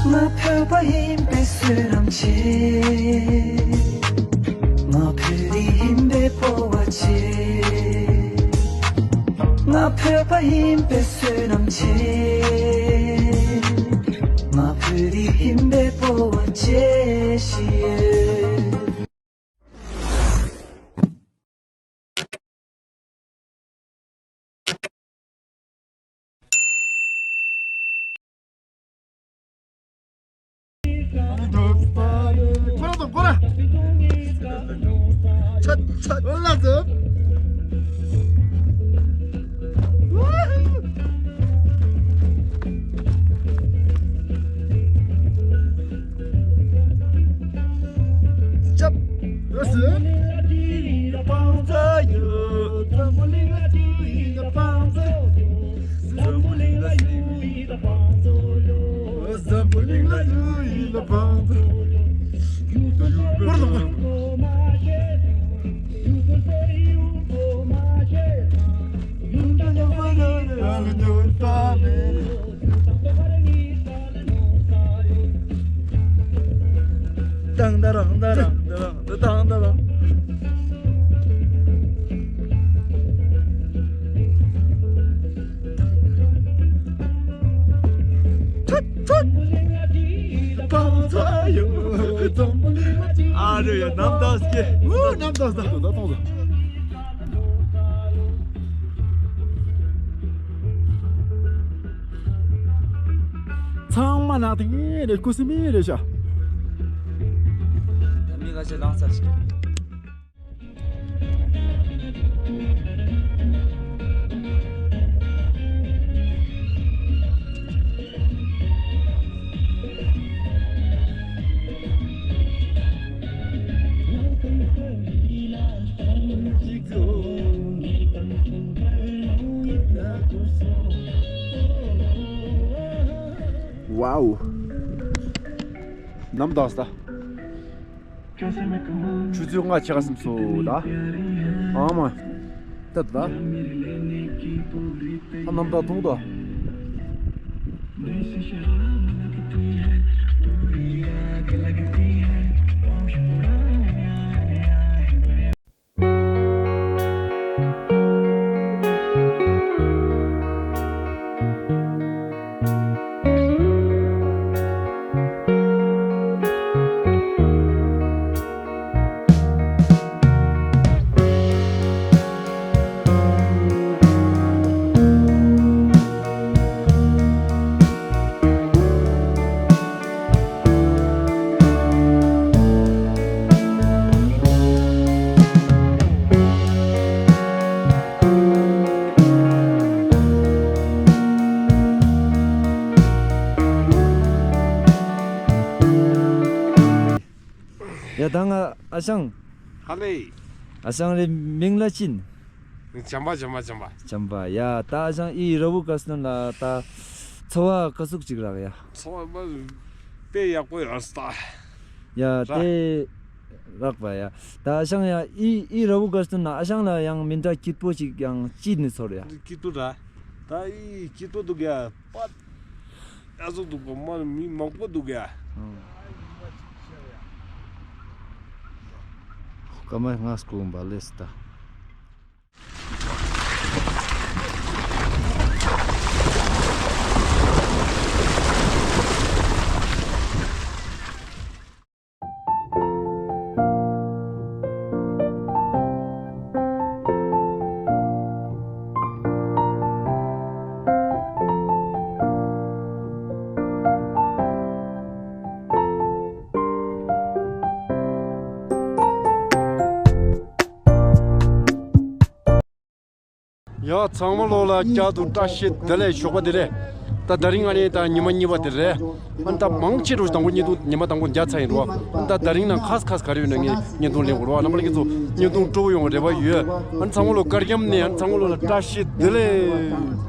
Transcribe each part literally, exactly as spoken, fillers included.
ང་བོད་པ་ཡིན་པའི་བསོད་ནམས་ཆེ། ང་བོད་རིགས་ཡིན་པའི་སྤོབས་པ་ཆེ། ང་བོད་པ་ཡིན་པའི་བསོད་ནམས་ཆེ། ང་བོད་རིགས་ཡིན་པའི་སྤོབས་པ་ཆེ་ཞེས། ཁོ་རང་དང་ཁོ་རང་། ཆ་ཆ་ལ་ཟེར། ཅབ། འོ་སི། ཏང་ཏ་རང་ཏ་རང་ཏ་རང་ཏ་ཏང་ཏ་རང་། ཐུད་ཐུད། ཨ་རེ་ཡ་ནམ་ཟླ་སྐྱེ། ཨུ་ནམ་ཟླ་ཟླ་ཟླ་ཟླ་ཟླ། ཚང་མ་ནག་དེ་རེད། ཀུ་སི་མི་རེད་ཤག་ད་མི་ཁ་ཤས་ལངས་ཚར་ཞིག་ཝའོ། ནམ་ཟླ་ཟླ། ཆུ་ཚོད་ལྔ་ཆ་ག་སིམ་སོ་ད། ཨ་མ། ཏད་ད། ཨ་ནམ་ཟླ་ཐུང་ད། ཡ་ད་ང་ཨ་ཞང་། ཧ་ལེ། ཨ་ཞང་རེ་མིང་ལ་ཅི་ཡིན། བྱམས་པ་བྱམས་པ་བྱམས་པ། བྱམས་པ། ཡ་ད་ཨ་ཞང་ཨི་ར་བུ་ཀ་སི་ནོན་ལ་ད་ཚོ་བ་ཀ་ཟུག་ཅིག་རག་ཡ། ཚོ་བ་དཔེ་ཡག་པོ་ཡོད་ས་ད། ཡ་ར། དེ་རག་པ་ཡ། ད་ཨ་ཞང་ཡ་ཨི་ཨི་ར་བུ་ཀ་སི་ནོན་ལ་ཨ་ཞང་ལ་ཡང་མི་འདྲ་སྐྱིད་པོ་ཅིག་ཡང་ཅི་ནི་ཚོར་ཡ། སྐྱིད་པོ་ར། ད་ཨི་སྐྱིད་པོ་འདུག་ཡ། པ། ཨ་ཟུག་འདུག་གོ་མ་མི་མང་པོ་འདུག་ཡ། ཨང་། སྐར་མ་ལྔ་སྐོར་བ་ལས་ད། ཡ་ཚང་མ་ལོ་ལ་བསྐྱར་དུ་བཀྲ་ཤིས་བདེ་ལེགས། ཞོགས་པ་བདེ་ལེགས། ད་དེ་རིང་ཨ་ནི་ད་ཉི་མ་གཉིས་པ་དེ་རེད། ཨ་ནི་ད་མང་ཆེ་རུ་དང་པོ་བརྙན་ཐུང་ཉི་མ་དང་པོ་མཇལ་ཚར་ཡིན་རོ། ཨ་ནི་ད་དེ་རིང་ནང་ཁ་ཁ་ག་རེ་ཡོད་ན་ངས་བརྙན་ཐུང་ལེན་དགོས་རོ། རྣམ་པ་ལྷན་རྒྱས་ཚོ་བརྙན་ཐུང་སྤྲོ་པོ་ཡོང་བའི་རེ་བ་ཡོད། ཨ་ནི་ཚང་མ་ལོ་དཀར་རྒྱམ་ནས་ཨ་ནི་ཚང་མ་ལོ་ལ་བཀྲ་ཤིས་བདེ་ལེགས།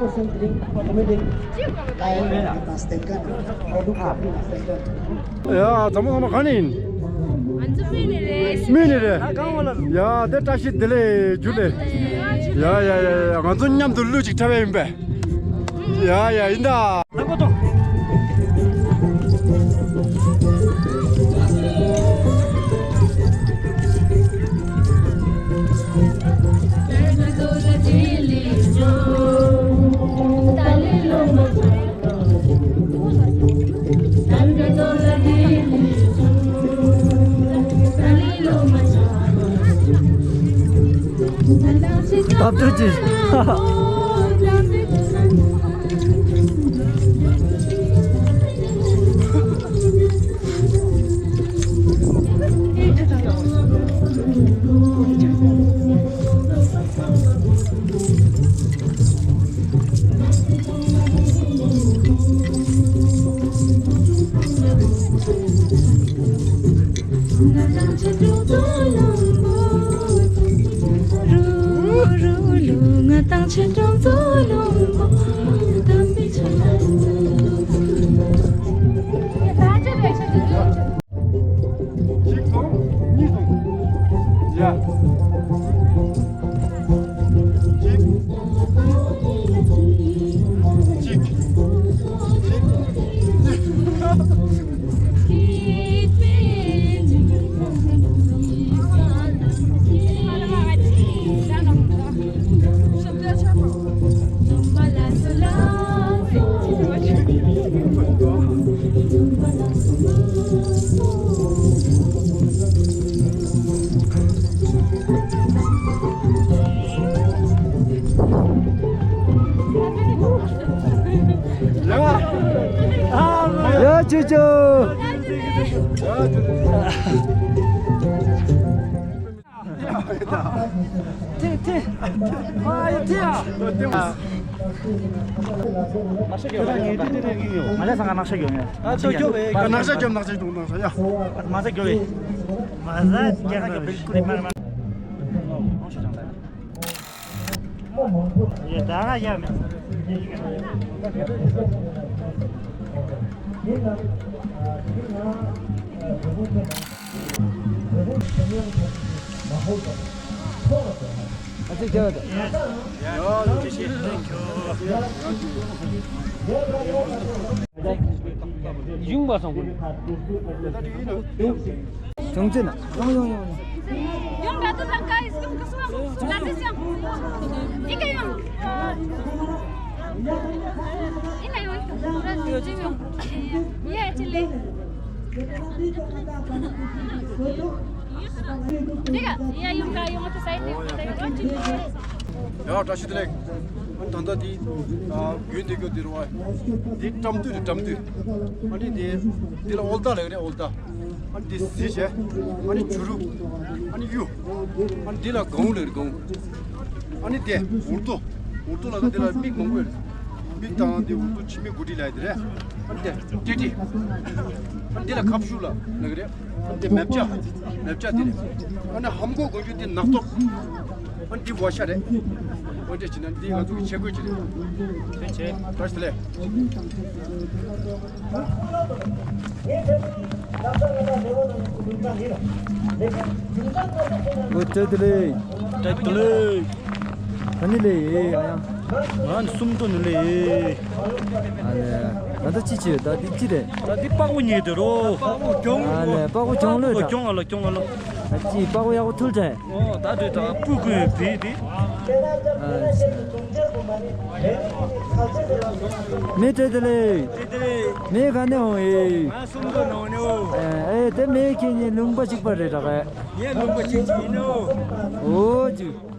ཡ། ཚང་མ་ཚང་མ་ག་ནས་ཡིན། ང་ཚོ་སྨན་ནས་རེད། སྨན་ནས་རེད། ཡ། དེ་བཀྲ་ཤིས་བདེ་ལེགས། རྒྱུ་ལས། ཡ་ཡ་ཡ་ཡ། ང་ཚོ་མཉམ་དུ་གླུ་ཅིག་འཁྲབ་ཡ་ཡིན་པས། ཡ་ཡ། ཡིན་ད། ལག་པ་ཐོངས། སྟབས་བདེ་ཅིག་གཅིག་སོང་། གཉིས་སོང་། ཡ། གཅིག་གཅིག་གཅིག་གཅིག་ཡ། ཅོ་ཅོ། ཐེ་ཐེ། ཨ་ཡ་ཐེ་ཡ། ང་ལ་སང་ང་ནག་ཤ་རྒྱོབ་ཡ། ཨ་ཚོ་རྒྱོབ་བས། ནག་ཤ་རྒྱོབ། ནག་ཤ་རྒྱོབ། ནག་ཤ་ཡ། མ་ཟ་རྒྱོབ་བས། མ་ཟ་རྒྱ་ཁ་གི་བིལ་ཀུལ་མ་མ། ཡ་ད་ང་ཡ་མེད། ཡུང་བ་སོང་གུ། ཡོང་ཙེ་ན། ཡོང་ཡོང་ཡོང་ཡོང་། ཡོང་། ར་ཏུ་དང་ཀ་ཡིས་ཡོང་། ཀ་སུ་ཡོང་། ར་ཏུ་ཡོང་། ཨི་ཀ་ཡོང་། ཨི་ན་ཡོང་། ཡོ་ཅི་ཡོང་། ཡ་ཅི་ལེ། དེ་ག་ཡ་ཡོང་། ཀ་ཡོང་། ཏུ་སའི་ཏེ་ཏེ་ཡོང་ཅི་ལེ། ཡ་བཀྲ་ཤིས་བདེ་ལེགས། ཨ་ནི་ད་ལྟ་འདི་ཨ་རྒྱུན་དེ་གོ་འདིར་བ། འདི་བཀྲམ་དུས་རེད། བཀྲམ་དུས། ཨ་ནི་འདི་འདི་ལ་ཨོལ་ཏ་ལབ་རེད། ཨོལ་ཏ། ཨ་ནི་འདི་གཟི་བྱས། ཨ་ནི་བྱུ་རུ། ཨ་ནི་གཡུ། ཨ་ནི་འདི་ལ་གོང་ལབ་རེད། གོང་། ཨ་ནི་འདི་འུར་རྡོ། འུར་རྡོ་ལ་འདི་ལ་མིག་མང་པོ་ཡོད་རེད། མིག་དང་འདི་འུར་རྡོ་ཕྱི་མིག་དགུ་སྒྲིལ་ལབ་ཡ་དེ་རེད། ཨ་ནི་འདི་ཏི་ཏི། ཨ་ནི་འདི་ལ་ཁ་ཤུ་ལ་ལབ་རེད། ཨ་ནི་འདི་མེ་བྱ། མེ་བྱ་འདི་རེད། ཨ་ནི་ཧམ་གོག་གོན་རྒྱུ་འདི་ནག་ཐོག། ཨ་ནི་འདི་ཝ་ཤ་རེད། འོ་འདྲ་བྱས་ན་འདི་ང་ཚོ་གི་ཆས་གོས་ཅིག་རེད། ཐུགས་རྗེ་ཆེ། བཀྲ་ཤིས་བདེ་ལེགས། འོ་བཀྲ་ཤིས་བདེ་ལེགས། བཀྲ་ཤིས་བདེ་ལེགས། ད་ནི་ལེ་ཡེ་ཡ་ཡང་། ང་ནི་སུམ་མདོ་ནི་ལེ་ཡེ། ཨ་ལེ། ད་ལྟ་ཅི་བྱེད། ད་འདི་ཅི་རེད། ད་འདི་པགས་པོ་ཉལ་དེ་རོ། པགས་པོ་གྱོང་། ཨ་ལེ། པགས་པོ་གྱོང་ལོས། པགས་པོ་གྱོང་ཨ་ལ། གྱོང་ཨ་ལ། ད་ཅི་པགས་པོ་ཡག་པོ་ཐུལ་དྲན། ཨོ་ད་དེ་ད་སྤུ་གུ་བི་དེ། ཨ་ལེ། མེ་བཀྲ་ཤིས་བདེ་ལེགས། བཀྲ་ཤིས་བདེ་ལེགས། མེ་ག་ནས་འོང་ཡེ། ང་སུམ་མདོ་ནང་ནས་འོང་། ཨེ་ཨེ། དེ་མེ་ཁྱེད་གཉིས་ལུང་པ་གཅིག་པ་རེད་ད་གས། ངའི་ལུང་པ་གཅིག་གཅིག་ཡིན་ནོ། འོ་ཅུ།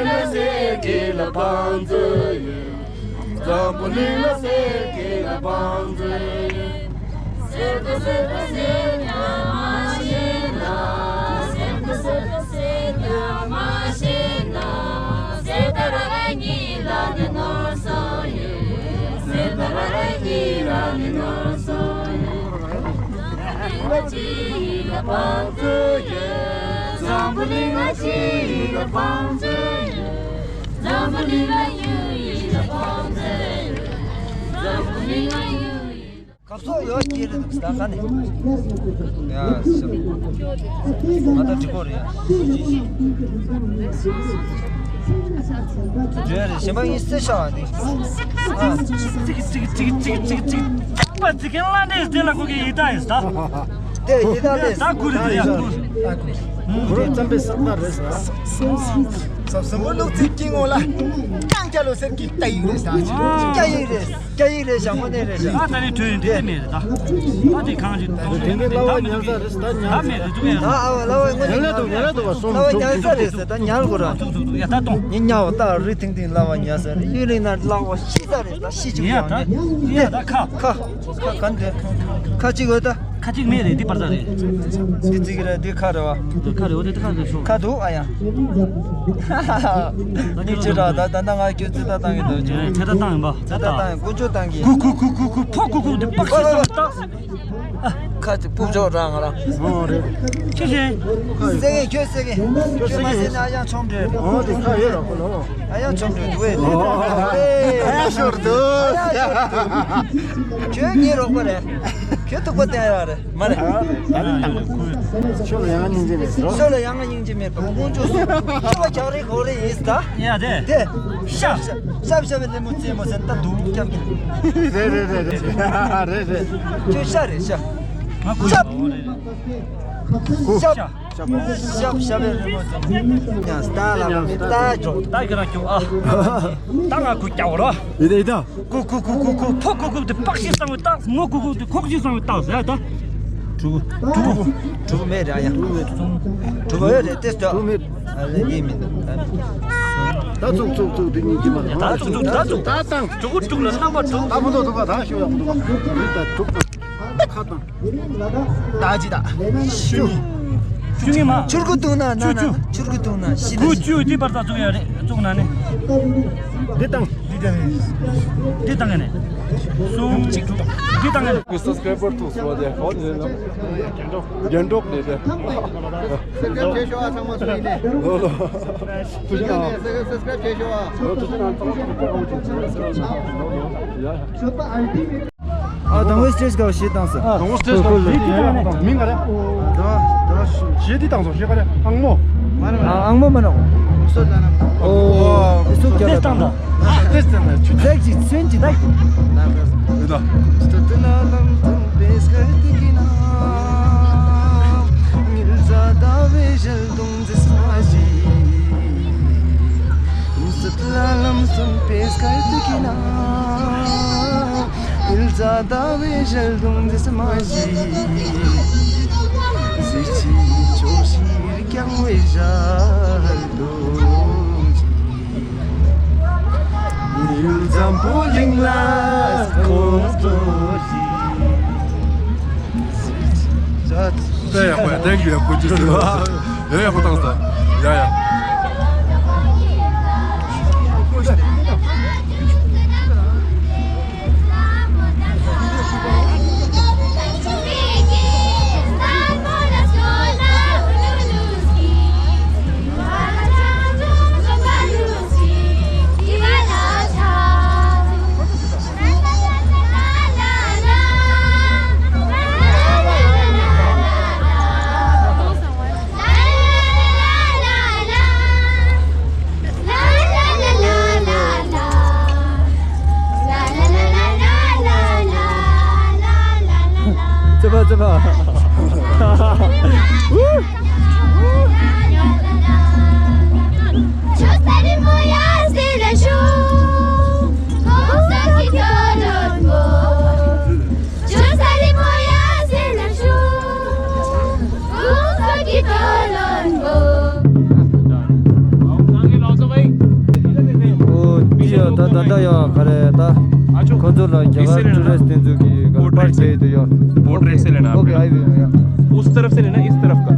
ལ་སེར་སྐྱ་ལ་བང་མཛོད་ཡོད། འཛམ་བུ་གླིང་ལ་སེར་སྐྱ་ལ་བང་མཛོད་ཡོད། ཟེར་ད་ཟེར་ད་ཟེར་ཡང་མ་ཤེས་ན། ཟེར་ད་ཟེར་ད་ཟེར་ཡང་མ་ཤེས་ན། ཟེར་ད་ར་ར་གཉིས་ལ་ནི་ནོར་སོང་ཡོད། ཟེར་ད་ར་ར་གཉིས་ལ་ནི་ནོར་སོང་ཡོད། ང་ཅི་ཡི་ལ་བང་མཛོད་ཡོད། འཛམ་བུ་གླིང་ང་ཅི་ཡི་ལ་བང་མཛོད་ཡོད། འཛམ་བུ་གླིང་ང་ཡུལ་ཡི་ལ་བང་མཛོད་ཡོད། འཛམ་བུ་གླིང་ང་ཡུལ་ཡི། སྐབས་སུ་ཡོད་ཀྱི་རེད་འདུག་ད་ག་ནས། ཡ་ཤ། ང་ད་འགྲིག་གོ་རེད། ཡ་རེད་གཞན་པ་ཡིན་སེ་ཤ་བ་འདི། ཨ། ཅིག་ཅིག་ཅིག་ཅིག་ཅིག་ཅིག་ཅིག་ཅིག་པ་ཅིག་གན་ལ་ནས་དེ་ལ་གོ་གི་ཡི་ད་ཡིན་ད། དེ་ཡི་ད་ལས། ད་གུ་རེད་དེ་ཡ་གུ། གུ་རུ་བཙན་པོའི་ས་ཁ་རེད་ཟེར། ཟབ་ཟབ་མོ་བླུག་ཚིག་གི་ངོ་ལ། ཀྱང་སྐྱ་ལོ་སེར་གྱི་སྐྱ་ཡིག་རེད་ཟེར། སྐྱ་ཡིག་རེད། སྐྱ་ཡིག་རེད་ཤག་དངོས་གནས་རེད་ཤག་ཨ་ད་ནི་དུས་ཡིན་དེ་མེད་རེད་ད། ད་དེ་གང་ཅིག་གཏོང་དེ་འདྲའི་གླ་བ་ཉར་ས་རེད་ད་ཉར། ད་མེད་རེད་འདུག་ཡ། ད་ཨ་བ་གླ་བ་དངོས་གནས་ཉར་ལས་འདུག་ཉར་ལས་འདུག་བ་སོང་གླ་བ་ཉར་ས་རེད་ཟེར་ད་ཉར་དགོས་ར། ཐུག་ཐུག་ཐུག་ཡ་ད་གཏོང་། ཉིན་ཉར་བ་ད་རི་ཐིང་ཐིང་གླ་བ་ཉར་ས་རེད། ཡུན་རིང་ན་གླ་བ་ཤི་ས་རེད་ད་ཤི་ཅིག་ཡ་ཡོང་ད་ནི། ཡ་ད་ཁ། ཁ། ཁ་ག་འདི། ཁ་གཅིག་འོ་ད། ཁ་གཅིག་མེད་རེད་འདི་པར་ཙག་རེད། འདི་གཅིག་རེད་འདི་ཁ་རེད་བ། འདི་ཁ་རེད་འོ་དེ་ཁ་རེད་ཤོག་ཁ་འདུག་ཨ་ཡ། སྙིང་རྗེ་ར་ད་ད་ད་ང་ཁྱོད་ཚེ་ད་བཏང་གི་འདུག་ཅེས། ཚེ་ད་བཏང་ཡིན་པ། ཚེ་ད་བཏང་ཡིན་དཀོན་མཆོག་བཏང་གི། གུ་གུ་གུ་གུ་གུ་ཕོ་གུ་གུ་འདི་པགས་ཤི་ཙམ་བཏང་། ཁ་ཅིག་སྤུབ་ཆོག་ར་ང་ར། ཨོ་རེད། ཅི་བྱེད། སེ་གེ་ཁྱོད་སེ་གེ། ཁྱོད་སེ་གེ་མ་ཟེར་ན་ཨ་ཡང་ཆོམ་འདྲེ། ཨོ་དེ་ཁ་ཡོད་ར་ཁོ་ལོ། ཨ་ཡང་ཆོམ་འདྲེ་དུ་བས། ཨ་ཡང་ཤོར་དུ། ཁྱོད་ངའི་རོགས་པ་རེད། ཁྱོད་ཐུག་པ་བསྟན་ཡོད་རེད། མ་རེད། ཁྱོད་ལ་ཡང་སྙིང་རྗེ་མེད་འགྲོ། ཁྱོད་ལ་ཡང་སྙིང་རྗེ་མེད་པ་དཀོན་མཆོག་གསུམ་ཁྱོད་ལ་རྒྱག་རེས་གོ་རེས་ཡིན་ད། ཡ་དེ། དེ། ཤ། ཤ་ཤ་བའི་ལེ་མོ་རྩེ་མོ་ཟེར་ད་འདུག་སྐྱབས་ཀྱི། རེད་རེད་རེད་རེད། རེད་རེད། ཁྱོད་ཤ་རེད་ཤ། ང་ཀུ་ཤ། ཀུ་ཤ། ཤ། ཤ་ཤ་བའི་ལེ་མོ་རྩེ་མོ། ཡང་སྟ་ལ་མི་སྟ་འཇོག་ད་གི་རང་ཁྱོད་ཨ། ད་ང་ཀུ་སྐྱ་བོ་ར། ཡི་དེ་ཡི་ད། གུ་གུ་གུ་གུ་གུ་ཕོ་གུ་གུ་དེ་པགས་ཤི་སང་བའི་རྟགས། ངོ་གུ་གུ་དེ་ཁོག་ཤི་སང་བའི་རྟགས་ཟེར་ད། ཕྲུ་གུ་ཕྲུ་གུ་ཕྲུ་གུ་མེད་ར་ཡ། ཕྲུ་གུ་ཡོད་རེད་ཏེ་ལྟོས། ཕྲུ་གུ་མེད། ཨ་ལེ་ཡིན་མི་འདུག་ད་ཚུགས་ཚུགས་ཚུགས་དེ་གཉིས་ཀྱི་མ་ད་ཚུགས་ཚུགས་ད་ཚུགས་ད་དང་། ཕྲུ་གུ་ཕྲུ་གུ་ལ་རྣམ་པ་ཕྲུ་གུ་ད་མི་འདུག་ཐུག་པ་ད་ཤོད་ཡ་མི་འདུག་པ་རི་ད་ཕྲུ་གུ་ཁ་དང་། ད་ཅི་ད། ཆུ་ཆུ་ངི་མ། ཆུར་གུ་བཏུང་ན་ན་ཆུ་ཆུ། ན་ཆུར་གུ་བཏུང་ན་ཤི་ད་གུ་ཤི། ཆུ་འདི་བར་ད་བཙུགས་ཡ་རེད་བཙུགས་ན་ནི། འདི་བཏང་། འདི་བཏང་ནས། གསུམ་གཅིག་འདི་བཏང་ནས། ཁོའི་སབ་སི་ཀ་རའི་བར་ཐུག་སོང་དེ་ཧོ་ནི་ལ། རྒྱན་སྒྲོག་ནས་དེ། སབ་སི་ཀ་རའི་བྱེད་ཤོག་ཨ་ཚང་མ་སུ་ཡིན་ནས། ལོ་ལོ། ཐུགས་རྗེ་གནང་། སབ་སི་ཀ་རའི་བྱེད་ཤོག་ཨ། ལོ་ཐུགས་རྗེ་གནང་ཚང་མ་ཐུགས་རྗེ་གནང་། ལོ་ལོ། ཡ་ཡ། ཨ་དང་པོའི་སི་ཊེ་ཇི་ག་བ་ཞེས་བཏང་ཟེར། དང་པོ་སི་ཊེ་ཇི་ག་བ་ཞེས་བཏང་ཟེར། མིང་ག་རེ། ད་ད་ཞེས་འདི་བཏང་སོང་ཞེས་ག་རེ་ཨང་མོ། མ་རེད། ཨ་ཨང་མོ་མ་རེད། སོ་ན་ན། ཨོ་སོ་རྒྱ་ལ་བཏང་ད། ཏེས་ཏེས་ན་ཆུ་ཚེག་ཅིག་ཚོན་ཅིག་ད། ཡོད་ད། འཛམ་བུ་གླིང་ལ་ཁོང་ཁྲོ་ཞིག་ད་ཡག་པོ་ཡ། Thank you ཡག་པོ་ཅིག་ཟེར་བ། ཡ་ཡག་པོ་བཏང་སོང་། ཡ་ཡ། ད་ད་ད་ཡ་ག་རེ་ད། ཁོ་ཚོ་ལ་རྒྱ་གར་ཊུ་རི་སི་ཊི་དེ་ཚོ་གི་ག་རེ་པར་བྱས་ཡོད་དུ་ཡ། boat race से लेना है। ओके, आई भी। उस तरफ से लेना, इस तरफ का।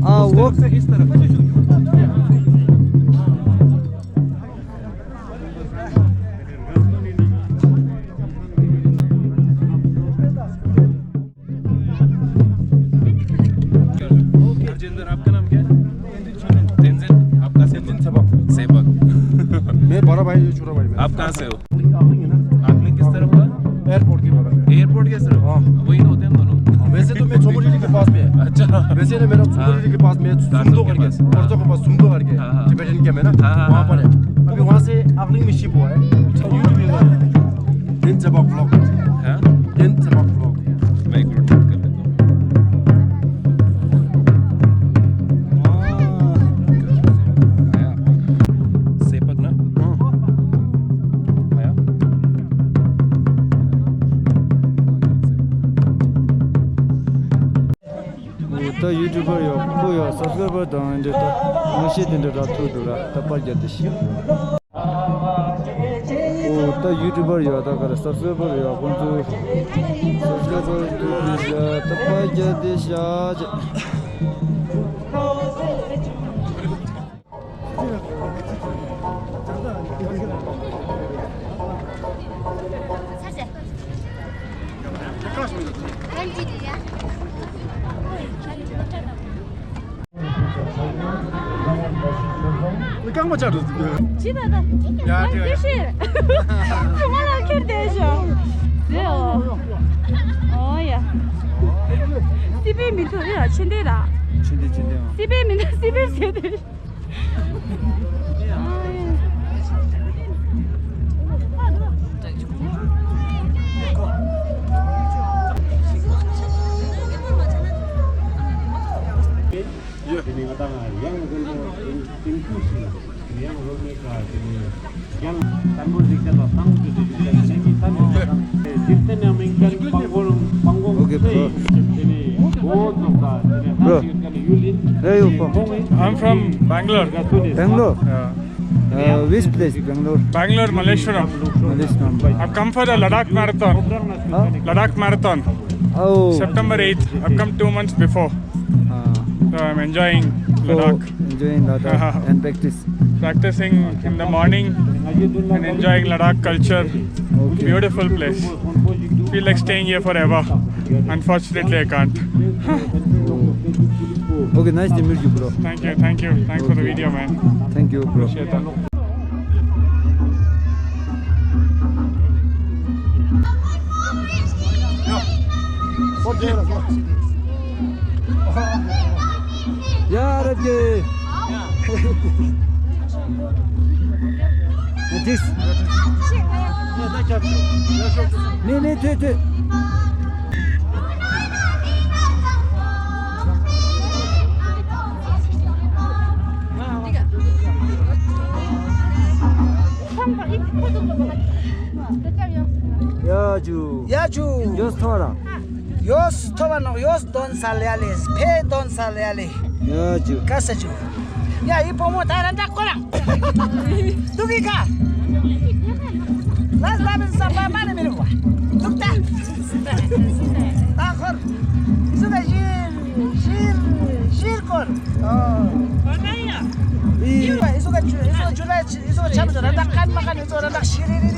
हाँ, उस वो। तरफ से इस तरफ का। राजेंद्र, आपका नाम क्या है? तेंजिन। आपका सेबक। सेबक। मैं बड़ा भाई, ये छोटा भाई मेरा। आप कहाँ से हो? आकलिंग किस तरफ का? एयरपोर्ट के बगल में। एयरपोर्ट के तरफ? हाँ। वहीं तो होते हैं हम दोनों। वैसे तो मैं चोमोरीली के पास में है। अच्छा। वैसे ना मेरा चोमोरीली के पास में सुमदो करके, के पास। हाँ। के पास सुमदो करके, हाँ, हाँ। टिबेटन कैंप है ना, हाँ, हाँ, वहाँ पर है। अभी वहाँ से आकलिंग में शिप हुआ है। YouTube पे। तेंजिन सेबक व्लॉग। हाँ? तेंजिन सेबक व्लॉग। मैं एक मिनट कर लेता हूँ। सेपक ना? हाँ। आया? ད་ཡུ་ཊུབ་པར་ཡོད་ཁོ་ཡོད་སབ་སི་ཀ་རའི་བར་དང་འདི་ད་ངོ་ཤེས་དེ་འདྲ་རག་ཐུག་འདུག་ར། ད་པར་རྒྱབ་དེ་ཤི། ཨོ་ད་ཡུ་ཊུབ་པར་ཡོད་ད་ག་རེ་སབ་སི་ཀ་རའི་བར་ཡོད་ཁོང་ཚོ་སབ་སི་ཀ་རའི་བར་ཐུག་འདུག་ར། ད་པར་རྒྱབ་དེ་ཤ་ཅེ། རྐང་པ་ཆག་འགྲོ་ཟིག་ཅི་ད་ད། ཡ་ཨ་ཅེ་ཤེས། ང་ལ་ཁྱེར་བསྡད་ཤོག་ཟེར་ཨོ། ཨོ་ཡ། སི་པན་མི་འདུག་ཡ་ཕྱིན་བསྡད་ད། ཕྱིན་བསྡད་ཕྱིན་བསྡད་ཨང་། སི་པན་མི་འདུག་སི་པན་ཟེར་དེ། Okay, bro. Bro, where you from? I'm from Bangalore. Bangalore? Yeah. Uh, which place? Bangalore? Bangalore, Malleshwaram. Malleshwaram. I've come for the Ladakh Marathon. Huh? Ladakh Marathon. Oh. September eighth. I've come two months before. Ah. So I'm enjoying Ladakh. Enjoying Ladakh and practice. Practicing in the morning and enjoying Ladakh culture. Okay. Beautiful place. Feel like staying here forever. Unfortunately, I can't. Okay, nice to meet you, bro. Thank you, thank you. Thanks for the video, man. Thank you, bro. Appreciate that. ཡ་རབ་ཀྱི། This. ནི་ནི་ཐོས་ཐོས། ཡ་ཇུ། ཡ་ཇུ། ཡོས་ཐོ་ར། ཡོས་ཐོ་བ་ནོ་ཡོས་དོན་ས་ལ་ཡ་ལེ། ཕེ་དོན་ས་ལ་ཡ་ལེ། ཡ་ཇུ། ཀ་ས་ཇུ། ཡ་ཡི་པོ་མོ་ད་ར་འདྲ་ཀོ་ར། དུག་གི་ཀ། ལ་ལ་མི་ས་པ་མ་ནི་མི་རུ་བ། དུག་ད། ད་ཁོར། ཟུ་ག་ཞིར་ཞིར་ཞིར་ཀོར། ཨོ། ཡི་བ་ཡི་ཟུ་ག་ཇུ་ཡི་ཟུ་ག་ཇུ་ལ་ཡི་ཟུ་ག་ཆབ་ཟུ་ར་འདྲ་ཀན་མ་ཀན་ཡི་ཟུ་ར་འདྲ་ཤི་རི་རི་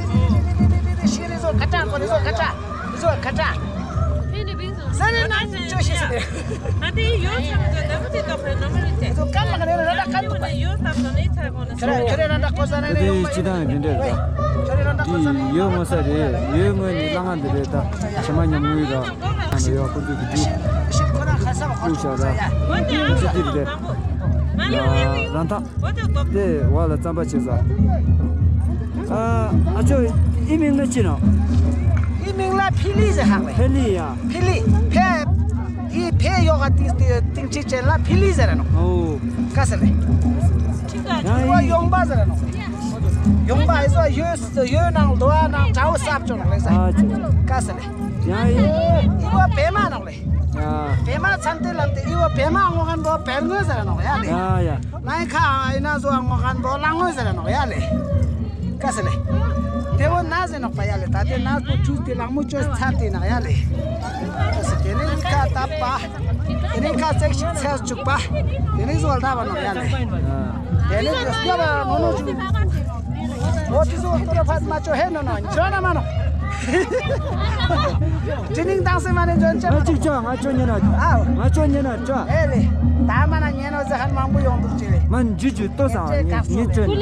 རི་ཤི་རི་ཟུ་ཁ་ཏྲ་ཀོར་ཡི་ཟུ་ཁ་ཏྲ། ཟོ་ཁ་ཏྲ། ས་རེ་ནང་ཅོ་ཤི་ཟེར། ཨ་དེ་ཡོད་ཚང་ཚོ་ནམ་དེ་ཏོག་ཧེ་ནམ་རེ་ཏེ། ཚོ་ཀམ་ལ་ནེ་ར་ད་ཀ་ཏུ་པ། ཡོད་ཚང་ཚོ་ནེ་ཚ་གོ་ན་ཁྱོད་ར་ཁྱོད་ར་ད་ཀོ་ས་ནེ་ནེ་ཡོང་མ་ཡོད། ཁྱོད་ར་ད་ཀོ་ས་ནེ། ཡོད་ངོ་ས་རེད། ཡོད་ངོ་ནི་ལ་ང་འདི་རེད་ད། ཆ་མ་ཉམ་ངུས་ད། ཨ་ནི་ཡོད་ཁོ་ཚོ་གི་དུས། ཤིག་ཁོ་ར་ཁ་ས་བ་ཁོ་ཚོ་ས་ཡ། ཅི་ཅི་རེད། རང་ཐག་དེ་བ་ལ་རྩམ་པ་ཆེ་ས། ཨ་ཨ་ཅོ་ཨི་མིང་ལ་ཅི་ནོ། ཨི་མིང་ལ་ཕི་ལི་ཟེར་ཧ་ལེ། ཕི་ལི་ཡ། ཕི་ལི། ཕེ། ཨི་ཕེ་ཡོ་ག་ཏིང་ཏིང་ཅི་ཅེ་ལ་ཕི་ལི་ཟེར་ནོ། ཨོ། ཀ་ས་ལེ། ཡ་ཨི་ཡོང་པ་ཟེར་ནོ། ཡོང་པ་ཨི་ཟོ་ཡོ་ཡོ་ནང་ལོ་ཨ་ནང་ཀྲའོ་སབ་ཅོ་ནོ་ལེ་ཟེར། ཨ་ཅི། ཀ་ས་ལེ། ཡ་ཨི། ཨི་བ་བེ་མ་ནོ་ལེ། ཡ། བེ་མ་ཚན་ཏེ་ལམ་ཏེ་ཨི་བ་བེ་མ་ངོ་ཁན་བོ་བེར་ངོ་ཟེར་ནོ་ཡ་ལེ། ཡ་ཡ། ལའི་ཁ་ཨ་ཨི་ན་ཟོ་ངོ་ཁན་བོ་ལ་ངོ་ཟེར་ནོ་ཡ་ལེ། ཀ་ས་ལེ། དེ་བོ་ན་ཟེ་ནོག་པ་ཡ་ལེ། ད་དེ་ན་པོ་ཆུ་དེ་ལག་མོ་ཅོས་ཚར་དེ་ནག་ཡ་ལེ། ཀ་ས་དེ་ནས་ཁ་བཏབ་པ། དེ་ནས་ཁ་ཙེག་ཞིག་ཚལ་བཅུག་པ། དེ་ནས་བཟོ་ལ་བཏབ་པ་ནག་ཡ་ལེ། དེ་ནས་བཟོ་ལ་བཏབ་པ་ནོ་ནོ་ཆུ། འོ་དེ་ཚོ་ཁོ་ར་ཕར་མ་ཅོ་ཧེ་ནོ་ནོ་ཅོ་ན་མ་ནོ། དེ་ནིང་དང་སེ་མ་ནེ་ཇོན་ཅེ་ང་གཅིག་ཅོ། ང་ཅོ་ཉན་ན་ཅོ། ཨའོ། ང་ཅོ་ཉན་ན་ཅོ། ཨེ་ལེ། ད་མ་ན་ཉན་ནོ་ཟེ་ཧན་མང་པོ་ཡོང་འདུག་ཅེ་ལེ། མ་ཇུ་ཇུ་ཏོ་སང་ཉན་ཅོ་ན།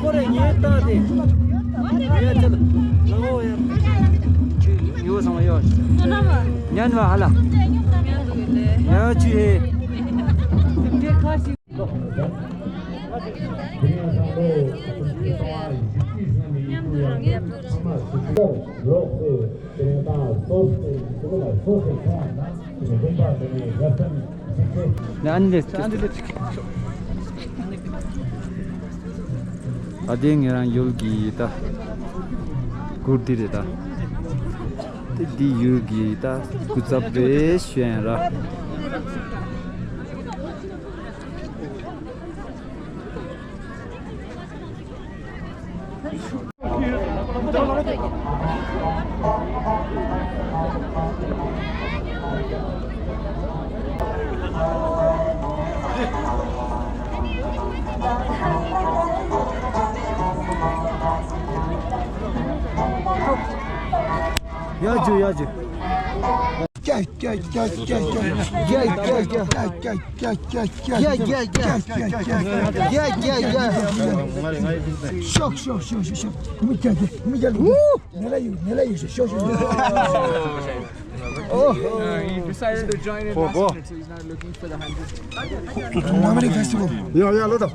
ཁོ་རེ་ཉན་ཏང་དེ། ཡ་ཅལ། ལའོ་ཡ། ཡོ་སང་ཡོ། ཉན་བ་ཧ་ལ། ཡ་ཅི་ཧེ། ཨ་དེ་ངེད་རང་ཡུལ་གྱི་ད་གུར་དེ་རེད་ད། དེ་འདི་ཡུལ་གྱི་ད་སྐུ་ཚབ་རེད་ཞུ་ཡ་ཡིན་ར། ཡ་ཇུ་ཡ་ཇུ། ཀྱ་ཀྱ་ཀྱ། ཤོག་ཤོག་ཤོག་ཤོག་ཤོག། མི་ཀྱ་ཀྱ་མི་ཀྱ་ལུ། ནེ་ལ་ཡུ་ནེ་ལ་ཡུ་ཤོག་ཤོག་ཤོག། Oh, he decided to join in last minute, so he's not looking for the hundred. Nomani Festival. Yeah, yeah, let them.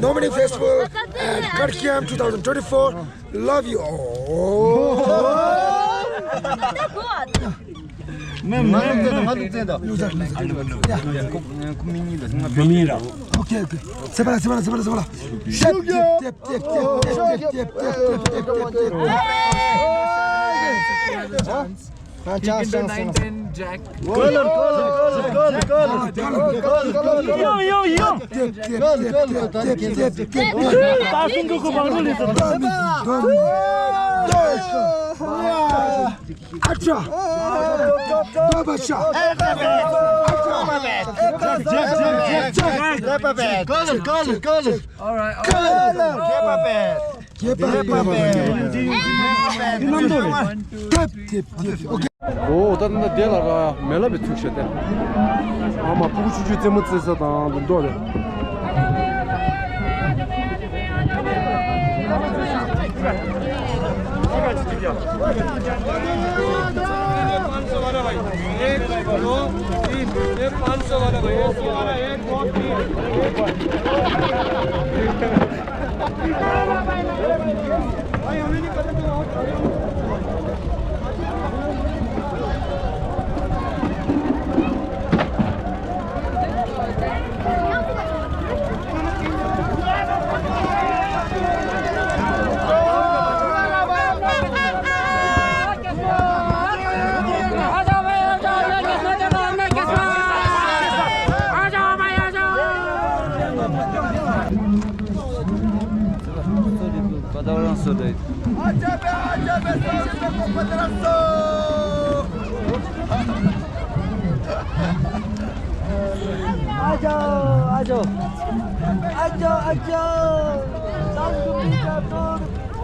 Nomani Festival and Karkiam twenty twenty-four. Love you all. ང་ལུག་ཙེ་ང་ལུག་ཙེ་ད། ལུག་ཙེ་ལུག་ཙེ། ཡ། ཁོ་མི་གཉིས་ལ་ང་བུད་མེད་ར། ཨོ་ཁེ་ཨོ་ཁེ། སེ་བ་ལ་སེ་བ་ལ་སེ་བ་ལ་སེ་བ་ལ། ཤབ་ཤབ་ཤབ་ཤབ་ཤབ། ང་ཅག་ཤང་སེ་ན། Color, color, color, color, color, color, color. ཡོང་ཡོང་ཡོང་། Color, color, color. ད་སུང་གི་ཁུ་བང་རུ་ལི་སོ། ཨ་ཅག་ཨ་ཅག་ཨ་ཅག Color, color, color. All right, all right. Color. ཁྱད་པར་མེད། ཁྱད་པར་མེད། ཁྱད་པར་མེད། ཨོ་ད་ད་དེ་ལ་ར་མེ་ལ་མི་ཚུགས་ཤེས་ཏེ། ཨ་མ་ཕྲུ་གུ་ཆུང་ཆུང་རྩེད་མོ་རྩེ་ས་དང་དེ་འདྲ་རེད། एक, दो, तीन। ये पाँच सौ वाला भाई, ये सौ वाला, एक, दो, तीन।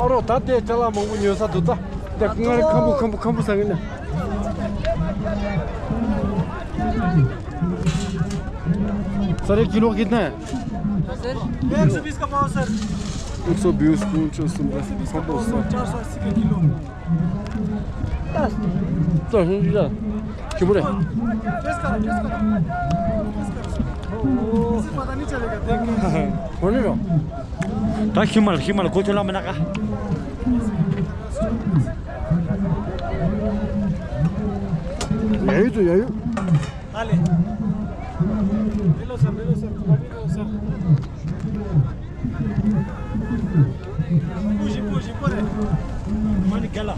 ཨ་རོ་ད་དེ་ཅ་ལག་མང་པོ་ཉོ་ས་འདུག་ད། དེ་ང་རང་ཁམ་བུ་ཁམ་བུ་ཁམ་བུ་ཟ་གི་ན། सर, ये किलो कितना है? सर, एक सौ बीस का पाव, सर। एक सौ बीस को चार सौ, एक सौ बीस का पाव, सर, चार सौ अस्सी का किलो। तो हम जा। क्यों बोले? टेस्ट करो, टेस्ट करो। टेस्ट करो। इसे पता नहीं चलेगा, देख के। होने दो। ད་ཤི་མ་ལ་ཤི་མ་ལ་གོ་ཆོད་ལ་མ་ན་ཀ། ཡ་ཡུ་ཚོ་ཡ་ཡུ། ཨ་ལེ། མི་ལོ་སར་མི་ལོ་སར་མ་མི་ལོ་སར། པུ་ཞི་པུ་ཞི་པུ་རེ། མ་ནི་ག་ལ།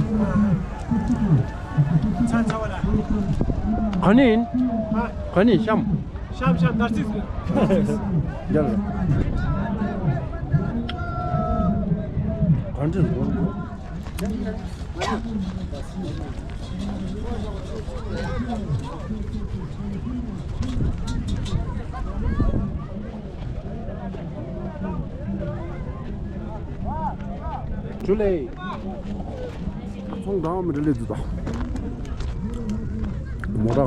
ཚ་ཚ་བ་ལ། ག་ནས་ཡིན། ག་ནས་གཤམ། གཤམ་གཤམ་ནར་སིག་རྒྱ་ལ། ག་འདྲ་འགྲོ། ཇུ་ལེ། ཚོང་འདྲ་མི་འདྲ་ལས་འདུག་ད། མོ་ཊ།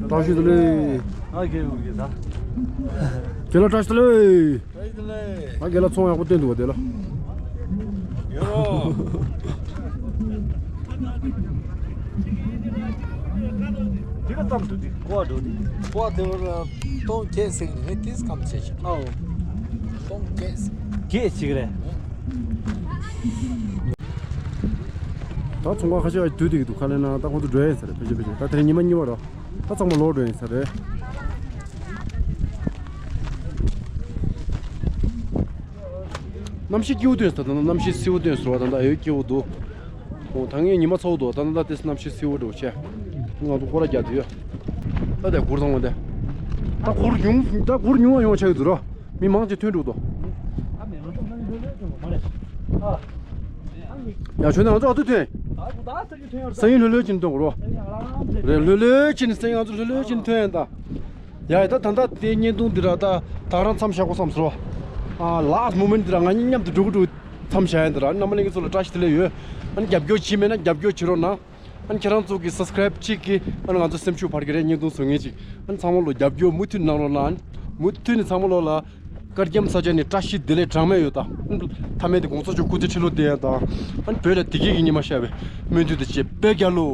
བཀྲ་ཤིས་བདེ་ལེགས། ཨ་རྒན་ཡོང་གི་ད། རྒན་ལགས་བཀྲ་ཤིས་བདེ་ལེགས། བཀྲ་ཤིས་བདེ་ལེགས། ཨ་རྒན་ལགས་ཚོང་ཡག་པོ་སྟོན་འདུག་བ་དེ་ལ། ཡོ་རོ། དེ་ག་ཙམ་འདུག་དེ་ཀོ་བ་འགྲོ་དེ། ཀོ་བ་དེ་བར་སྟོང་བརྒྱད་ཟེར་གི་འདུག་ངས་དེས་ཀམ་བྱས་ཤག་ཨའོ། སྟོང་བརྒྱད་ཟེར། བརྒྱད་ཅིག་རེད། ད་ཚོང་ཁང་ཁ་ཤས་ཀྱི་དུས་དེ་གི་འདུག་ཁ་ལེན་ན་ད་ཁོང་ཚོ་འགྲོ་ཡས་ཟེར་ཕལ་ཆེར་ཕལ་ཆེར་ད་དེ་རིང་ཉི་མ་གཉིས་པ་རོ། ད་ཚང་མ་ལོག་འགྲོ་ཡིན་ས་རེད། གནམ་གཤིས་སྐྱིད་པོ་ཐོན་ས་ད་ནང་གནམ་གཤིས་བསིལ་པོ་ཐོན་ཟེར་བ་ད་ད་ཡོད་སྐྱིད་པོ་འདུག་ཨོ་ད་ངས་ཉི་མ་ཚ་པོ་འདུག་ད་ད་ད་དེ་གནམ་གཤིས་བསིལ་པོ་འགྲོ་ཆེ། ང་ཚོ་སྐོར་ར་རྒྱག་དུས་ཡོད། ད་དེ་གུར་ཚང་མ་དེ། ད་གུར་ཉུང་ད་གུར་ཉུང་བ་ཡོང་ཆ་གི་འདུག་རོ། མི་མང་ཅིག་ཐོན་འགྲོ་འདུག་ཡ་ཁྱོད་ནང་ང་ཚོ་ཨ་ཐུ་ཐོན། སང་ཉིན་ལྷོད་ལྷོད་ཅིག་ཐོན་དགོས་རོ། རེད་ལྷོད་ལྷོད་ཅིག་སང་ཉིན་ང་ཚོ་ལྷོད་ལྷོད་ཅིག་ཐོན་ཡིན་ད། ཡ་ཡ་ད་ད་ད་དེ་བརྙན་ཐུང་འདི་ར་ད་ད་རང་མཚམས་བཞག་གོ་བསམ་སོ། ཨ་ལཱསི་མོ་མེན་ཊི་འདི་ར་ང་གཉིས་མཉམ་དུ་འགྲོ་གི་འགྲོ་མཚམས་བཞག་ཡིན་འདི་ར་རྣམ་པ་ལྷན་རྒྱས་ཚོ་ལ་བཀྲ་ཤིས་བདེ་ལེགས་ཡོད། ཨ་ནི་རྒྱབ་སྐྱོར་བྱེད་མེད་ན་རྒྱབ་སྐྱོར་བྱེད་རོགས་གནང་། ཨ་ནི་ཁྱེད་རང་ཚོ་གི་སབ་སི་ཀ་རེབ་གཅིག་གིས་ཨ་ནི་ང་ཚོ་སེམས་ཤུགས་འཕར་གི་རེད། བརྙན་ཐུང་བཟོ་མཁན་ཅིག་ཨ་ནི་ཚང་མ་ལོ་རྒྱབ་སྐྱོར་མུ་མཐུད་གནང་རོགས་གནང་། ཨ་ནི་མུ་མཐུད་ནས་ཚང་མ་ལོ་ལ་དཀར་རྒྱམ་ས་ཆ་ནས་བཀྲ་ཤིས་བདེ་ལེགས་གྲངས་མེད་ཡོད་ད། ཨ་ནི་མཐའ་མེད་དེ་གོང་ས་མཆོག་སྐུ་ཚེ་ཁྲི་ལོ་བརྟན་ཡ་དང་། ཨ་ནི་བོད་ལ་བདེ་སྐྱིད་ཀྱི་ཉི་མ་ཤར་བའི་སྨོན་འདུན་དང་བཅས་དཔེ་རྒྱལ་ལོ།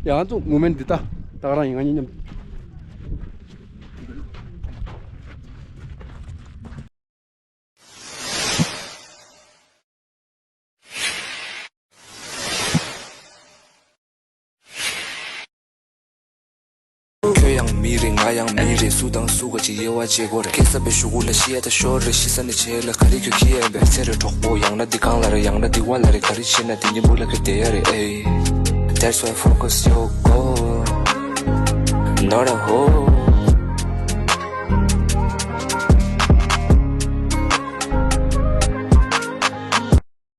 ཡང་ཚོ་ངོ་མེད་འདི་ལྟ་ད་ག་རང་ཡིན་ང་གཉིས་མཉམ། ཁྱོད་ཡང་མི་རེད། ང་ཡང་མི་རེད། སུ་དང་སུ་ག་ཅིག་དབྱེ་བ་འབྱེད་དགོས་རེད། སྐྱེས་ས་པའི་གཞུག་གུ་ལ་ཤི་ཡ་ད་ཤོར་རེད། ཤི་ས་ནས་བྱེད་ལ་ག་རེ་ཁྱོད་ཁྱི་ཡན་པས་ཚེ་རེ་གྲོགས་པོ་ཡང་ན་འདི་གང་ལ་རེད། ཡང་ན་འདི་བ་ལ་རེད། ག་རེ་བྱེད་ན་དེ་ཉིན་བུ་ལ་ཁ་བསྡད་ཡ་རེད། ཨེ། That's why focus your goal, not a hole.